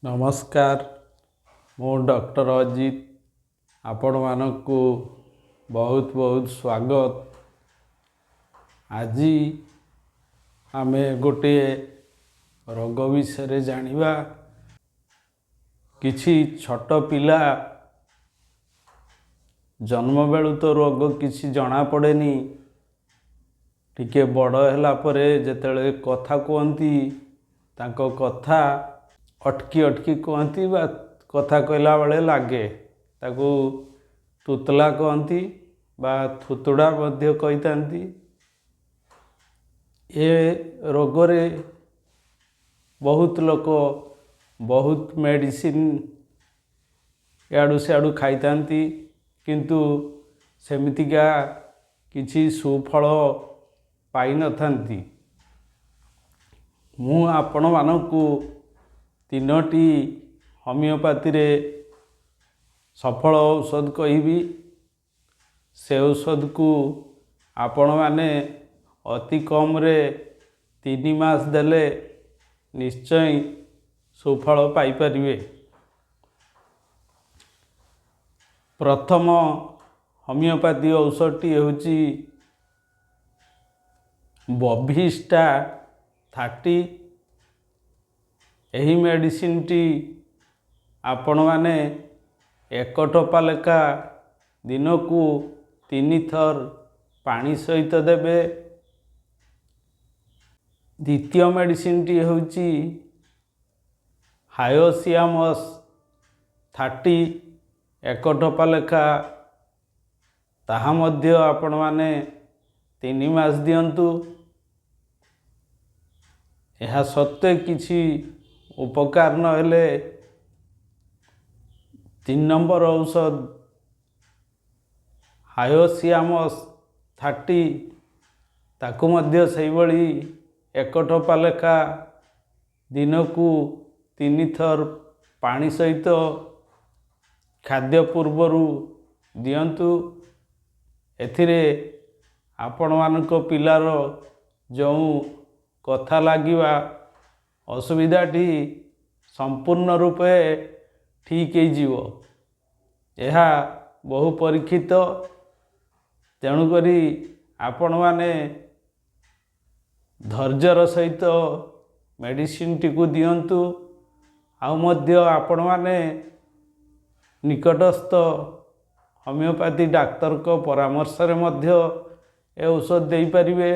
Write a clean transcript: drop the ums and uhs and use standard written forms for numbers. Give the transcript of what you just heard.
ନମସ୍କାର, ମୁଁ ଡକ୍ଟର ଅଜିତ। ଆପଣମାନଙ୍କୁ ବହୁତ ବହୁତ ସ୍ୱାଗତ। ଆଜି ଆମେ ଗୋଟିଏ ରୋଗ ବିଷୟରେ ଜାଣିବା। କିଛି ଛୋଟ ପିଲା ଜନ୍ମ ବେଳୁ ତ ରୋଗ କିଛି ଜଣାପଡ଼େନି। ଟିକେ ବଡ଼ ହେଲା ପରେ ଯେତେବେଳେ କଥା କୁହନ୍ତି, ତାଙ୍କ କଥା ଅଟକି ଅଟକି କୁହନ୍ତି ବା କଥା କହିଲା ବେଳେ ଲାଗେ। ତାକୁ ତୁତଲା କହନ୍ତି ବା ଥୁତୁଡ଼ା ମଧ୍ୟ କହିଥାନ୍ତି। ଏ ରୋଗରେ ବହୁତ ଲୋକ ବହୁତ ମେଡ଼ିସିନ ଇଆଡ଼ୁ ସିଆଡ଼ୁ ଖାଇଥାନ୍ତି, କିନ୍ତୁ ସେମିତିକା କିଛି ସୁଫଳ ପାଇନଥାନ୍ତି। ମୁଁ ଆପଣମାନଙ୍କୁ ତିନୋଟି ହୋମିଓପାଥିରେ ସଫଳ ଔଷଧ କହିବି। ସେ ଔଷଧକୁ ଆପଣମାନେ ଅତି କମ୍ରେ 3 ମାସ ଦେଲେ ନିଶ୍ଚୟ ସୁଫଳ ପାଇପାରିବେ। ପ୍ରଥମ ହୋମିଓପାଥି ଔଷଧଟି ହେଉଛି ବଭିଷ୍ଟା 30। ଏହି ମେଡ଼ିସିନଟି ଆପଣମାନେ ଏକ ଟୋପା ଲେଖା ଦିନକୁ ତିନିଥର ପାଣି ସହିତ ଦେବେ। ଦ୍ୱିତୀୟ ମେଡ଼ିସିନଟି ହେଉଛି ହାୟୋସିଆମସ୍ 30, ଏକ ଟୋପା ଲେଖା। ତାହା ମଧ୍ୟ ଆପଣମାନେ 3 ମାସ ଦିଅନ୍ତୁ। ଏହା ସତ୍ତ୍ୱେ କିଛି ଉପକାର ନହେଲେ 3 ନମ୍ବର ଔଷଧ ହାୟୋସିଆମସ୍ 30, ତାକୁ ମଧ୍ୟ ସେଇଭଳି ଏକ ଟୋପା ଲେଖା ଦିନକୁ ତିନିଥର ପାଣି ସହିତ ଖାଦ୍ୟ ପୂର୍ବରୁ ଦିଅନ୍ତୁ। ଏଥିରେ ଆପଣମାନଙ୍କ ପିଲାର ଯେଉଁ କଥା ଲାଗିବା ଅସୁବିଧାଟି ସମ୍ପୂର୍ଣ୍ଣ ରୂପେ ଠିକ୍ ହେଇଯିବ। ଏହା ବହୁ ପରୀକ୍ଷିତ। ତେଣୁକରି ଆପଣମାନେ ଧୈର୍ଯ୍ୟର ସହିତ ମେଡ଼ିସିନଟିକୁ ଦିଅନ୍ତୁ। ଆଉ ମଧ୍ୟ ଆପଣମାନେ ନିକଟସ୍ଥ ହୋମିଓପାଥି ଡାକ୍ତରଙ୍କ ପରାମର୍ଶରେ ମଧ୍ୟ ଏ ଔଷଧ ଦେଇପାରିବେ।